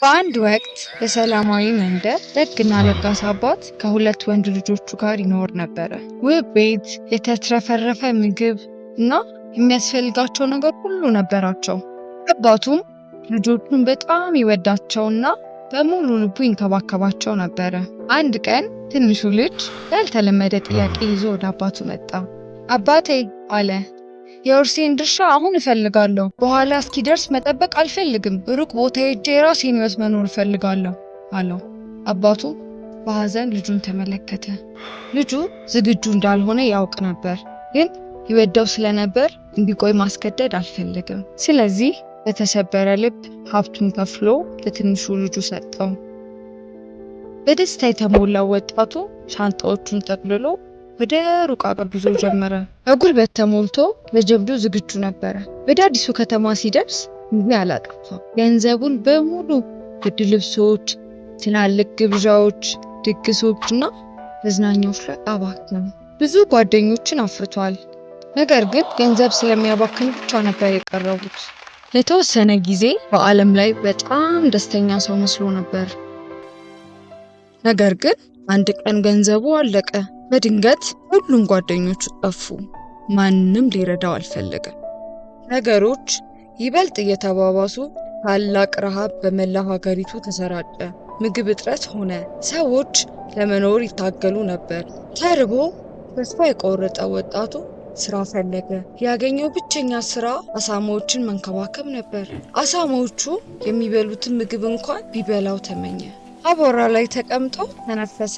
በአንድ ወቅት በሰላማዊ መንደር ደግና ለጋስ አባት ከሁለት ወንድ ልጆቹ ጋር ይኖር ነበረ። ውብ ቤት፣ የተትረፈረፈ ምግብ እና የሚያስፈልጋቸው ነገር ሁሉ ነበራቸው። አባቱም ልጆቹን በጣም ይወዳቸውና በሙሉ ልቡ ይንከባከባቸው ነበረ። አንድ ቀን ትንሹ ልጅ ያልተለመደ ጥያቄ ይዞ ወደ አባቱ መጣ። "አባቴ" አለ፣ "የውርሴን ድርሻ አሁን እፈልጋለሁ። በኋላ እስኪደርስ መጠበቅ አልፈልግም። ሩቅ ቦታ ሄጄ የራሴን ሕይወት መኖር እፈልጋለሁ" አለው። አባቱ በሐዘን ልጁን ተመለከተ። ልጁ ዝግጁ እንዳልሆነ ያውቅ ነበር፣ ግን ይወደው ስለነበር እንዲቆይ ማስገደድ አልፈለገም። ስለዚህ በተሰበረ ልብ ሀብቱን ከፍሎ ለትንሹ ልጁ ሰጠው። በደስታ የተሞላው ወጣቱ ሻንጣዎቹን ጠቅልሎ ወደ ሩቅ አገር ጉዞ ጀመረ። በጉልበት ተሞልቶ ለጀብዱ ዝግጁ ነበረ። ወደ አዲሱ ከተማ ሲደርስ ጊዜ አላጠፋም። ገንዘቡን በሙሉ ውድ ልብሶች፣ ትላልቅ ግብዣዎች፣ ድግሶች እና መዝናኛዎች ላይ አባከነ። ብዙ ጓደኞችን አፍርቷል። ነገር ግን ገንዘብ ስለሚያባክን ብቻ ነበር የቀረቡት። ለተወሰነ ጊዜ በዓለም ላይ በጣም ደስተኛ ሰው መስሎ ነበር። ነገር ግን አንድ ቀን ገንዘቡ አለቀ። በድንገት ሁሉም ጓደኞቹ ጠፉ። ማንም ሊረዳው አልፈለገም። ነገሮች ይበልጥ እየተባባሱ ታላቅ ረሃብ በመላው ሀገሪቱ ተሰራጨ። ምግብ እጥረት ሆነ። ሰዎች ለመኖር ይታገሉ ነበር። ተርቦ ተስፋ የቆረጠው ወጣቱ ስራ ፈለገ። ያገኘው ብቸኛ ስራ አሳማዎችን መንከባከብ ነበር። አሳማዎቹ የሚበሉትን ምግብ እንኳን ቢበላው ተመኘ። አቧራ ላይ ተቀምጦ ተነፈሰ።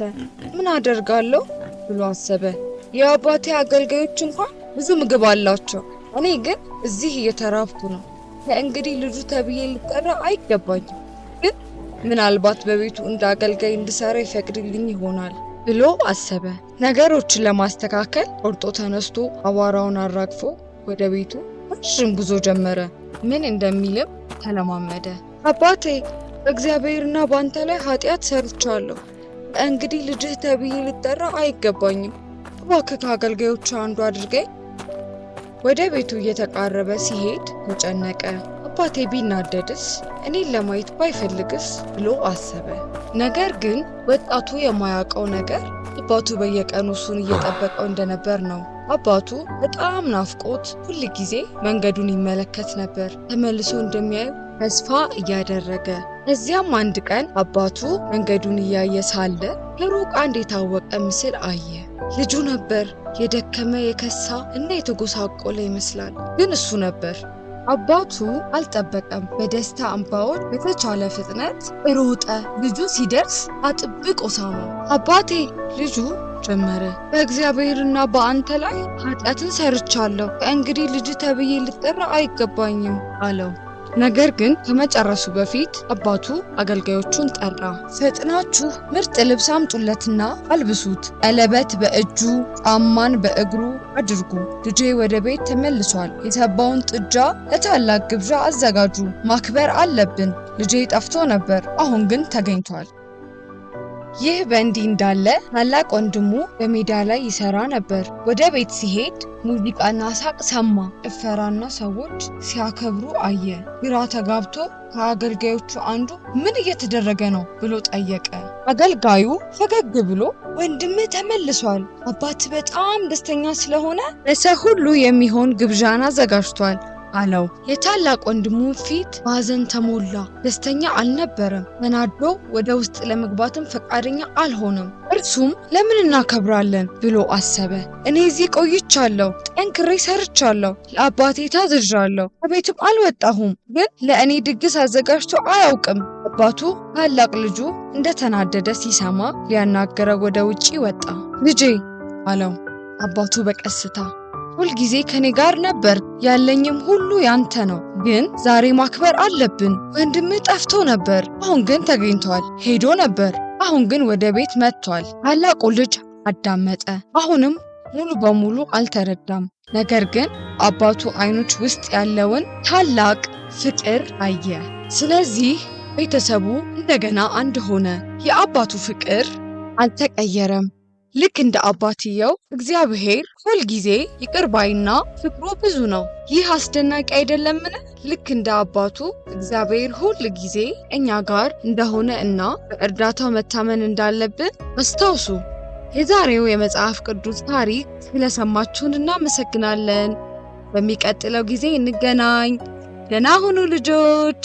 "ምን አደርጋለሁ?" ብሎ አሰበ። "የአባቴ አገልጋዮች እንኳን ብዙ ምግብ አላቸው። እኔ ግን እዚህ እየተራብኩ ነው። ከእንግዲህ ልጁ ተብዬ ልጠራ አይገባኝም። ግን ምናልባት በቤቱ እንደ አገልጋይ እንድሰራ ይፈቅድልኝ ይሆናል" ብሎ አሰበ። ነገሮችን ለማስተካከል ቆርጦ ተነስቶ አቧራውን አራግፎ ወደ ቤቱ ረዥም ጉዞ ጀመረ። ምን እንደሚልም ተለማመደ። "አባቴ፣ በእግዚአብሔርና በአንተ ላይ ኃጢአት ሰርቻለሁ። እንግዲህ ልጅህ ተብዬ ልጠራ አይገባኝም። እባክህ ከአገልጋዮች አንዱ አድርገኝ።" ወደ ቤቱ እየተቃረበ ሲሄድ ተጨነቀ። "አባቴ ቢናደድስ? እኔን ለማየት ባይፈልግስ?" ብሎ አሰበ። ነገር ግን ወጣቱ የማያውቀው ነገር አባቱ በየቀኑ እሱን እየጠበቀው እንደነበር ነው። አባቱ በጣም ናፍቆት ሁል ጊዜ መንገዱን ይመለከት ነበር፣ ተመልሶ እንደሚያዩ ተስፋ እያደረገ። እዚያም አንድ ቀን አባቱ መንገዱን እያየ ሳለ ከሩቅ አንድ የታወቀ ምስል አየ። ልጁ ነበር። የደከመ፣ የከሳ እና የተጎሳቆለ ይመስላል፣ ግን እሱ ነበር። አባቱ አልጠበቀም። በደስታ እንባዎች በተቻለ ፍጥነት ሮጠ። ልጁ ሲደርስ አጥብቆ ሳመው። "አባቴ" ልጁ ጀመረ፣ "በእግዚአብሔርና በአንተ ላይ ኃጢአትን ሰርቻለሁ። ከእንግዲህ ልጅ ተብዬ ልጠራ አይገባኝም" አለው። ነገር ግን ከመጨረሱ በፊት አባቱ አገልጋዮቹን ጠራ። "ፈጥናችሁ ምርጥ ልብስ አምጡለትና አልብሱት። ቀለበት በእጁ፣ ጫማን በእግሩ አድርጉ። ልጄ ወደ ቤት ተመልሷል። የሰባውን ጥጃ ለታላቅ ግብዣ አዘጋጁ። ማክበር አለብን። ልጄ ጠፍቶ ነበር፣ አሁን ግን ተገኝቷል።" ይህ በእንዲህ እንዳለ ታላቅ ወንድሙ በሜዳ ላይ ይሰራ ነበር። ወደ ቤት ሲሄድ ሙዚቃና ሳቅ ሰማ። ጭፈራና ሰዎች ሲያከብሩ አየ። ግራ ተጋብቶ ከአገልጋዮቹ አንዱ "ምን እየተደረገ ነው?" ብሎ ጠየቀ። አገልጋዩ ፈገግ ብሎ "ወንድምህ ተመልሷል። አባትህ በጣም ደስተኛ ስለሆነ ለሰው ሁሉ የሚሆን ግብዣን አዘጋጅቷል" አለው። የታላቅ ወንድሙ ፊት በሐዘን ተሞላ። ደስተኛ አልነበረም። ተናዶ ወደ ውስጥ ለመግባትም ፈቃደኛ አልሆነም። እርሱም "ለምን እናከብራለን?" ብሎ አሰበ። "እኔ እዚህ ቆይቻለሁ፣ ጠንክሬ ሰርቻለሁ፣ ለአባቴ ታዝዣለሁ፣ ከቤትም አልወጣሁም፣ ግን ለእኔ ድግስ አዘጋጅቶ አያውቅም።" አባቱ ታላቅ ልጁ እንደተናደደ ሲሰማ ሊያናግረው ወደ ውጪ ወጣ። "ልጄ" አለው አባቱ በቀስታ፣ "ሁልጊዜ ከኔ ጋር ነበር፣ ያለኝም ሁሉ ያንተ ነው። ግን ዛሬ ማክበር አለብን። ወንድምህ ጠፍቶ ነበር፣ አሁን ግን ተገኝቷል። ሄዶ ነበር፣ አሁን ግን ወደ ቤት መጥቷል።" ታላቁ ልጅ አዳመጠ። አሁንም ሙሉ በሙሉ አልተረዳም። ነገር ግን አባቱ አይኖች ውስጥ ያለውን ታላቅ ፍቅር አየ። ስለዚህ ቤተሰቡ እንደገና አንድ ሆነ። የአባቱ ፍቅር አልተቀየረም። ልክ እንደ አባትየው እግዚአብሔር ሁል ጊዜ ይቅር ባይና ፍቅሩ ብዙ ነው። ይህ አስደናቂ አይደለምን? ልክ እንደ አባቱ እግዚአብሔር ሁል ጊዜ እኛ ጋር እንደሆነ እና በእርዳታው መታመን እንዳለብን አስታውሱ። የዛሬው የመጽሐፍ ቅዱስ ታሪክ ስለሰማችሁን እናመሰግናለን። በሚቀጥለው ጊዜ እንገናኝ። ደህና ሁኑ ልጆች።